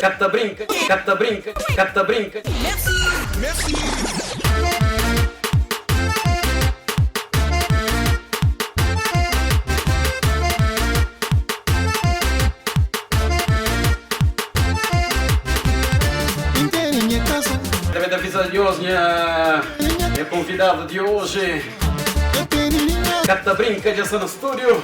Ka ta brinka, ka ta brinka, ka ta brinka. Também ta avisa nhos nha nha convidado di hoje Ka ta brinka dja sta na studio.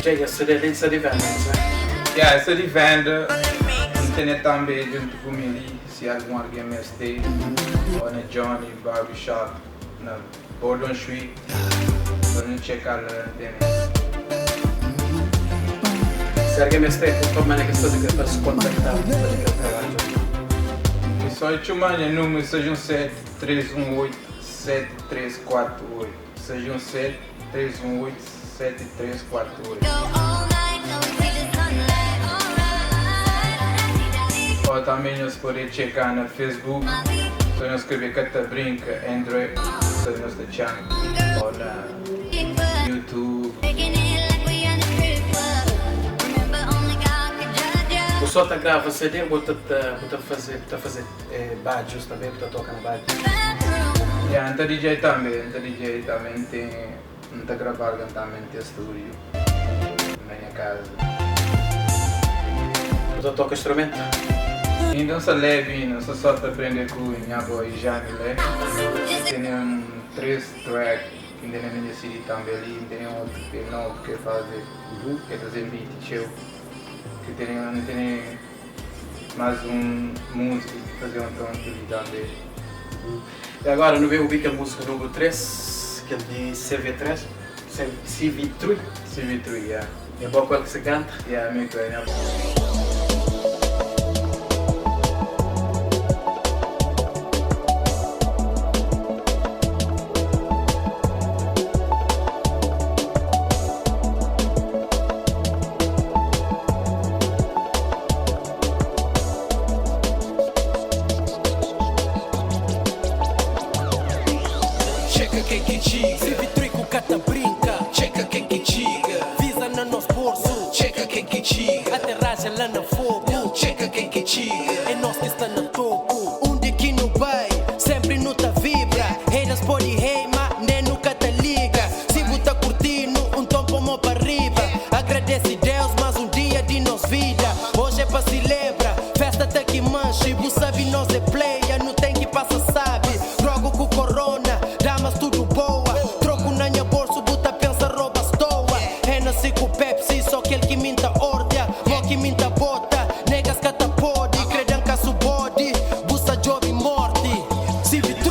Dja CD li sta di venda, nsa? Yeah, sta di venda. N tene tambe djuntu ku mi li, si algun algen meste, o na Johnny Barber Shop na Bordon Street, pa nu txeka la N tene. Si algen meste, pa manera ki es faze pa es kontakta pa faze kel trabadju? É só txoma nha númeru 617 318 7348, 617 318 7348. Ou tanbe nhos pode txeka na Facebook, só nhos skrebe Ka Ta Brinka Andre, só nhos ta txan, ou na YouTube. Bu só ta grava CD ou bu ta faze bu ta faze badjus tanbe, bu ta toka na badju? Ya, N ta DJ tanbe, N ta DJ tanbe, N ten. N ta grava algen tanbe N ten studio na nha kaza. Bu ta toka instrumentu? Inda N sta lebi inda, N sta so ta prende ku nha boy Jami le. N tene un 3 track ki N tene na nha CD tanbe li, N tene otu ki é novu ki é faze, ki é traze beat txeu, ki tene, N tene mas un múzika ki faze onti onti li tanbe. E agora nu ben obi kel múzika númeru 3, kel di CV3, CV3. CV3, yeah. É bo ku el ki sa kanta? Yeah, mi ku el. Txeka ken ki txiga. CV3 ku ka ta brinka. Txeka ken ki txiga. Visa na nos bolsu. Txeka ken ki txiga. Aterrajen la na fogu. Txeka ken ki txiga. É nos ki sta na topu. Undi ki nu bai, senpri nu ta vibra. Haters podi hate, ma nen nu ka ta liga. Si bu ta kurti-nu, nton po mo pa riba. Agradese Deus mas un dia di nos vida. Oji é pa silebra, festa ta ki manxi. Bu sabi nos é playa, nu ten ki pasa sabi. Grogu ku korona, damas tudu boa. Troku na nha bolsu, bu ta pensa roba stoa. Hennessy ku Pepsi, so kel ki mi nta ordia. Mo ki mi nta bota, negas ka ta podi. Kre dan kasu bodi, bu sa djobi morti. CV3.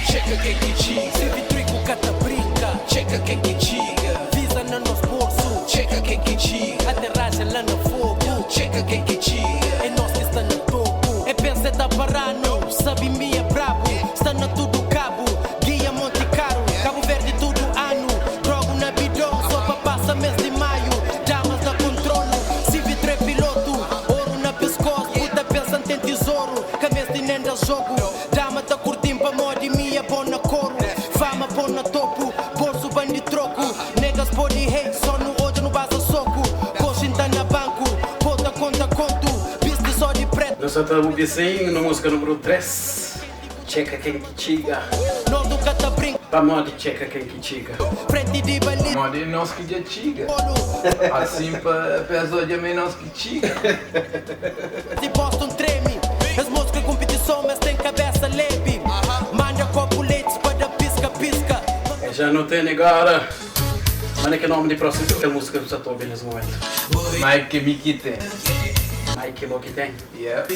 Txeka ken ki txiga. CV3 ku ka ta brinka. Txeka ken ki txiga. Visa na nos bolsu. Txeka ken ki txiga. Aterrajen la na fogu. Txeka ken ki txiga. É nos ki sta na topu. É pensa é ta para-nu. Sabi mi é brabu. Sta na tudu kabu. Gia Monti Karu. Kabu Verdi tudu anu. Grogu na bidon. So pa pasa mes di maiu. Damas na kontrolu. CV3 pilotu. Oru na piskos. Bu ta pensa N ten tizoru. Ka mesti nen da jogu. Dama ta kurti-m pamodi mi é bon na koru. Fama pon na topu, bolsu ban di troku. Negas podi hate, so nu odja nu baza soku. Koxi N ta na banku, po ta konta kontu. Bisti so di pretu. Nu sa ta obi sin na musika numeru 3, Txeka ken ki txiga. Nos. Nu ka ta brinka. Pamodi txeka ken ki txiga. Frenti di baliza. Modi é nos ki dja txiga. Asin pa es odja ma é nos ki txiga. Di Boston treme. Es mos kre kumpitison ma es ten kabesa lebi. Manda kopu letis pa da piska piska. E já nu tene gora. Mane ki nomi di prósimu kel músika ki bu sa ta obi nes momentu? Mike ke mi ki ten. Mike ke bo ki ten? Yep.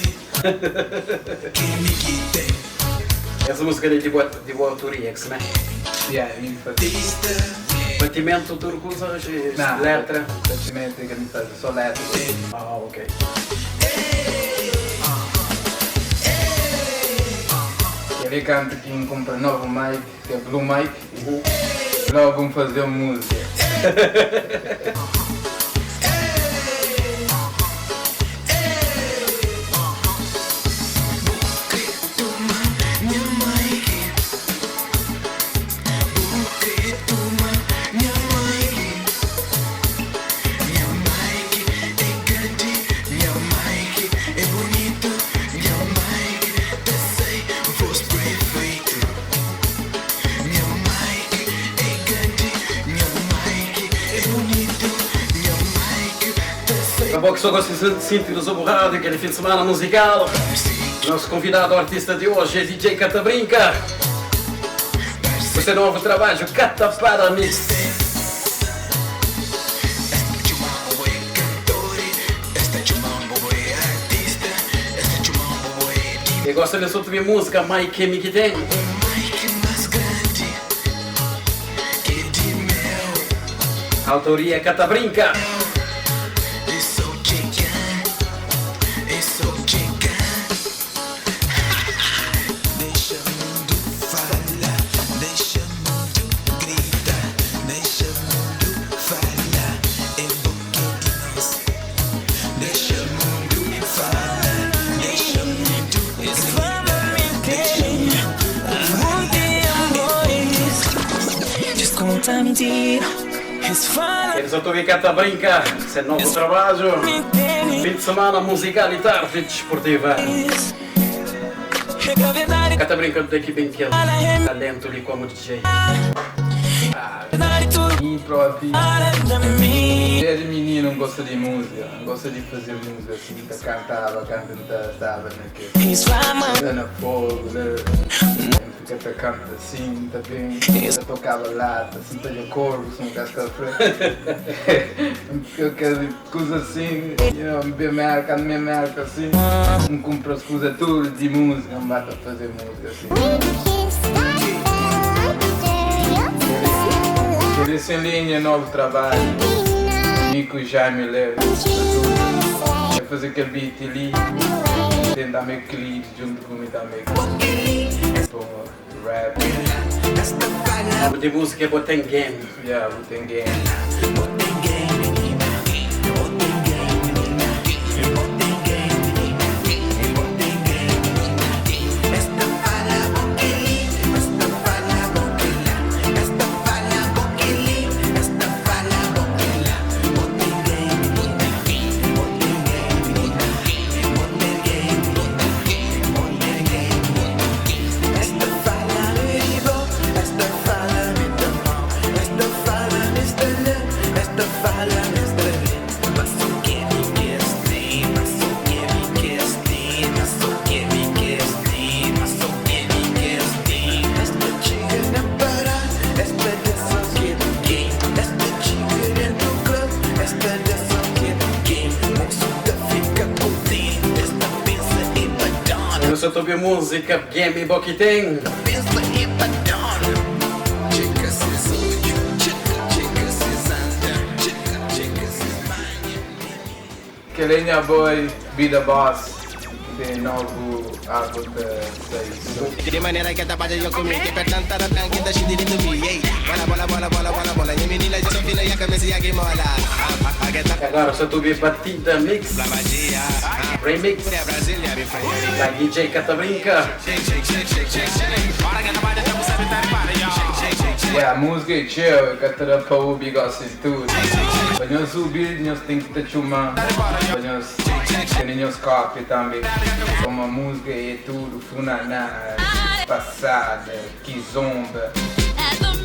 Es músika li di bo autoria, ki simé? Yeah, mi ki faze. Batimentu tudu kuza, Nah, letra? Batimentu é ka mi faze, só letra. Ah, ok. Kel é kantu ki N kunpra novu mic, ki é Blue Mic, logu N faze un múzika. Acabou que só gosto de sentir o sobre rádio, aquele fim de semana musical. Nosso convidado artista de hoje é DJ Catabrinca. O seu novo trabalho, Catapara Mix. E gosta de ouvir música, Mike Mikiten. Autoria Catabrinca. Eles ouvir Catabrinca, seu novo trabalho. Fim de semana musical e tarde desportiva. Catabrinca tem que bem que talento ali como DJ. Mim próprio. Desde menino não gosta de música, não gosta de fazer música assim, tá cantava, cantava, estava naquele. Tá na fogo, né? Fica tá canta assim, tá bem, tá tocava lata, assim, tá de corvo, assim, casca frente. Eu quero coisa assim, you know, bem marca, minha marca assim. Não compro as coisas tudo de música, não basta fazer música assim. Ele sem linha, novo trabalho. Nico Jaime Leve. Vai fazer aquele beat ali. Tentar meio clipe junto comigo também. Tipo, rap. Nome de música é Botem Game. Yeah, Botem Game. Eu só tô ouvindo música Game Boquitem. Aquele é boy, Be The Boss, que tem novo álbum de 6. De maneira que atrapalha eu comi, que pertanta tan que tá cheio de mim, ei. Bola bola bola bola bola bola, e menina já só fina e a cabeça e a que mola. Agora só tô ouvindo Batida Mix. Remix da DJ Catabrinca. Yeah, a música é chill, eu quero para o bigode e tudo. Para nós subir, nós tem que te chamar. Para nós tem nós copy também. Como a música é tudo, funaná. Passada, kizomba,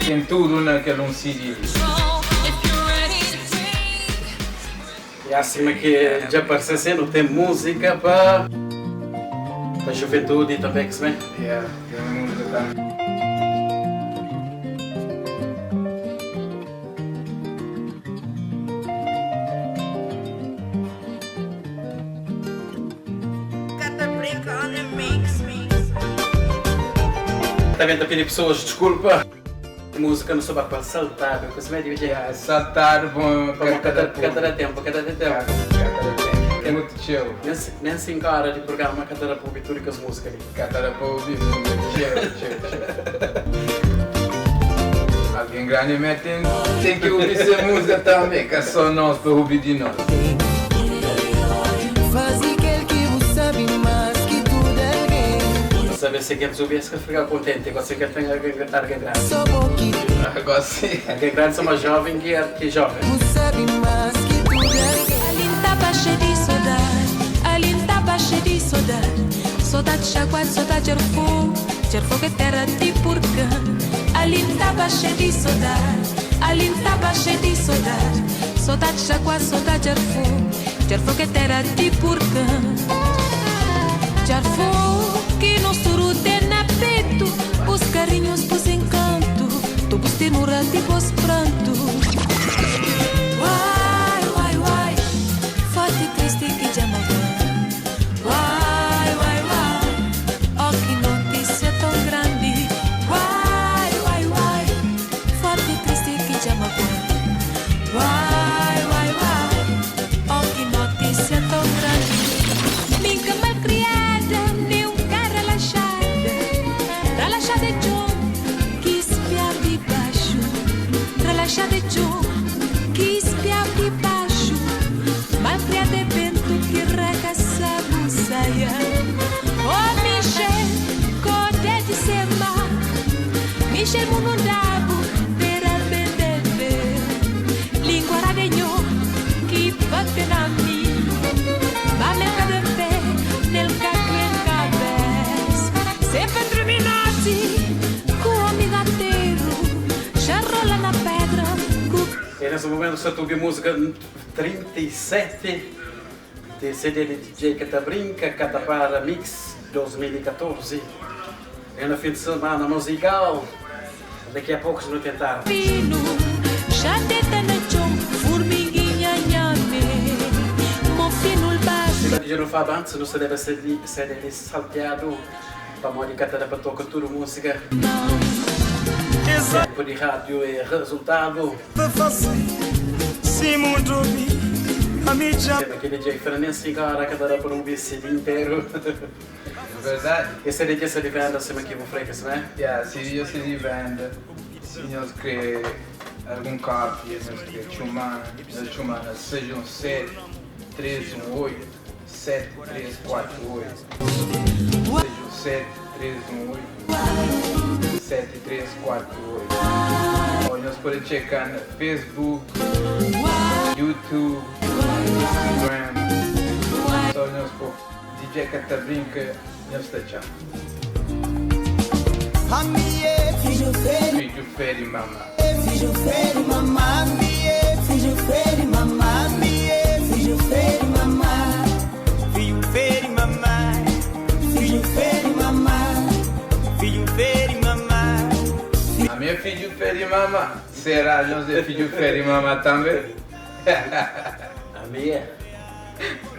tem tudo naquele um CD li. E acima que já parece sendo tem música para a juventude também que se vem. Yeah, tem música também. Também tá pedindo pessoas desculpa. Música não soube para saltar, porque se mede Yeah, saltar bom cada cada tempo, cada tempo. Cada tempo. É muito chill. Nem 5 horas de programa, cada para ouvir tudo que as músicas ali. Cada para ouvir música. Chill, chill, chill. Alguém grande mete, tem que ouvir essa música também, que é só nós para ouvir de nós. Saber se quer ouvir, se ficar contente, você quer ter alguém grande. Agora sim. Alguém grande são mais jovem que jovem. Saudade chacoalho, saudade fogo, fogo é terra de porcã. Ali tava cheio de saudade, ali tava cheio de saudade. Saudade chacoalho, saudade fogo, fogo é terra de porcã. Fogo que nos tem na peito, os carinhos, os encanto, tu vos ternura, tipo os pranto. Uai, uai, uai, forte e triste que já morreu. Uai, uai, uai, oh que notícia tão grande. Uai, uai, uai, forte e triste que já morreu. Uai, uai, uai, oh que notícia tão grande. Minha malcriada, nem um cara relaxada. Relaxada é chão, que espiar de baixo. Relaxada é chão, que espiar de baixo. Malcriada é vento que regaça saia. Oh Michel, code de sema. Michel munundabu, terá bendebe. Língua radenho, que bate na mim. Ba merca de pé, nel cacre cabeça. Sempre terminati, com o homem gateiro. Já rola na pedra, com E nesse momento você ouve música 37 de CD de DJ Catabrinca, Catapara Mix 2014. É no fim de semana musical. Daqui a pouco nos tentar. fino. Já deita na chão, formiguinha nhame. Mofino o baixo. Se DJ não faz antes, não se deve ser, ser salteado. Para Mónica para tocar tudo música. Tempo de rádio é resultado. Aquele DJ Fernandes agora que dá para ouvir CD inteiro. Verdade? Esse DJ se de venda, se aqui vou frequência, né? Yeah, se eu se de venda, se nós quer algum cópia, nós quer chumar, nós chumar na 617 318 7348. 617 318 7348. Ou nós podemos checar no Facebook, YouTube, Instagram. Só nós pôr DJ Catabrinca, nós está tchau. Filho fere mamá. Filho fere mamá, filho fere mamá, filho fere mamá, Filho fere mamá, filho fere mamá. filho fere mamá. A minha filho fere mamá. Será nós é filho fere mamá também? A minha,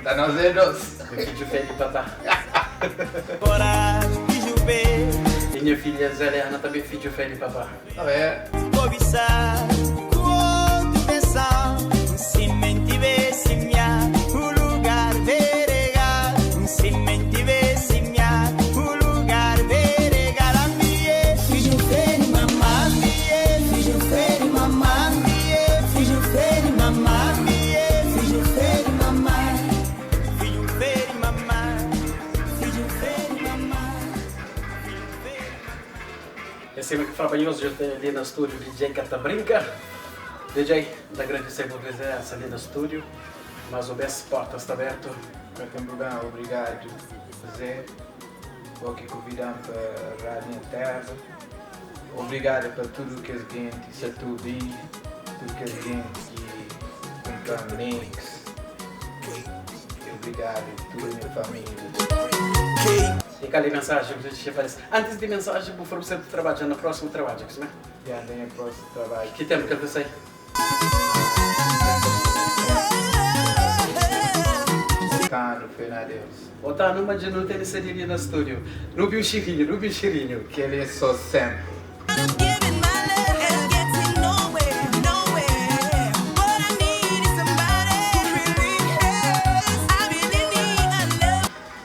Da nós é doce. meu filho fere papá. Bora, filho E minha filha Zeliana também filho fere papá. Não é? cobiçar, quando pensar, se tivesse minha, o lugar veregar, se tivesse minha, o lugar veregar, a minha. Filho fere mamá, filho fere mamá, filho fere mamá, filho fere mamá, Filho fere mamá, filho fere mamá. Esse é o Fábio eu tenho ali no estúdio DJ Catabrinca. DJ, da agradecer por presença ali no estúdio. Mas o best porta está aberto. Não tem problema, obrigado Zé. Bo ki kuvida-m pa Rádio Nha Terra. Obrigadu pa tudu kes genti ki sa ta obi, tudu kes genti ki kunpra-m mix. Obrigadu tudu nha família. E kal é mensajen ki bu ta dexa pa es? Antis di mensajen, bu fla bu sta ta trabadja na prósimu trabadju, ka simé? Ya, na nha prósimu trabadju. Ki ténpu ki el ta sai? Tanu, fé na Deus. Ô Tanu, ma dja nu tene sedi li na stúdiu. Nu bi un xirinhu, nu bi un xirinhu. Kel-li é sô sample.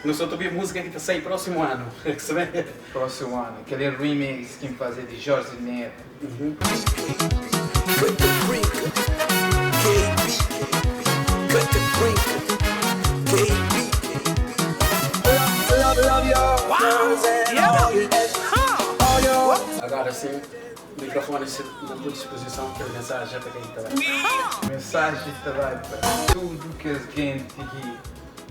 Nu sô ta obi múzika ki ta sai prósimu anu. Prósimu anu. Kel-li é remix ki N faze di Jorge Neto. Agora sim, microfone na tua disposição, kel mensajen pa ken ki ta bai. Mensajen ta bai pa tudu kes genti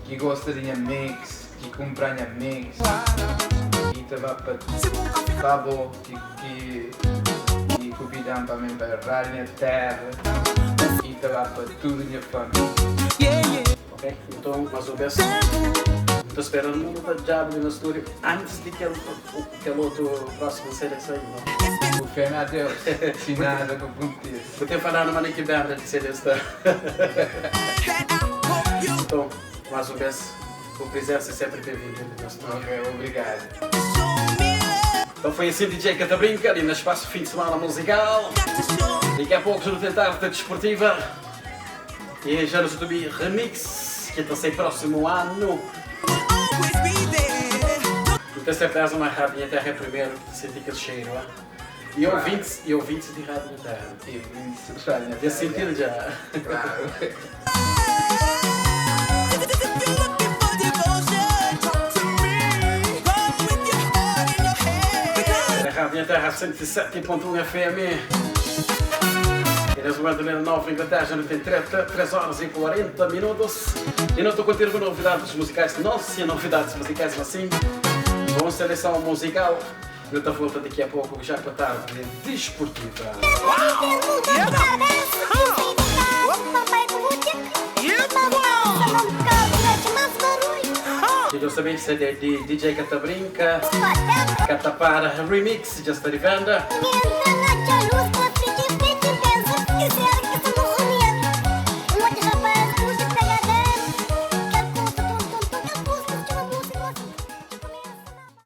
ki gosta di nha mix, ki kunpra nha mix, i ta bai pa pa bo ki ki kubidan pa mi bai Rádio Nha Terra, i ta bai pa tudu nha família. Ok, nton mas un bes nu ta spera nu ta djaba li na stúdiu antis di kel kel otu prósimu CD sai, no? Bu fé na Deus, si nada ka kontise. Bu ten faladu ma na ki banda ki CD sta. Nton, mas un bes, bu prizensa é senpri ben-vindu li na stúdiu. Ok, obrigadu. Então foi assim DJ Ka Ta Brinka ali na espaço fim de semana musical. Daqui a pouco já no tentar arte desportiva e já nos ouvir remix que tá sai próximo ano. Não tem certeza, mas a Rádio Terra é primeiro que sente aquele cheiro, ah? E ouvintes, e ouvintes de Rádio Terra. E ouvintes de Rádio Já Terra. sentiram já? Claro. Rádio Terra 107.1 FM. E nesse momento na Nova Inglaterra já não tem 3 horas e 40 minutos. E não estou contigo com novidades musicais, não se novidades musicais, mas sim com seleção musical. Eu estou volta daqui a pouco, já para tarde desportiva. E eu sabia que CD de DJ Catabrinca, Catapara Remix, já está de venda.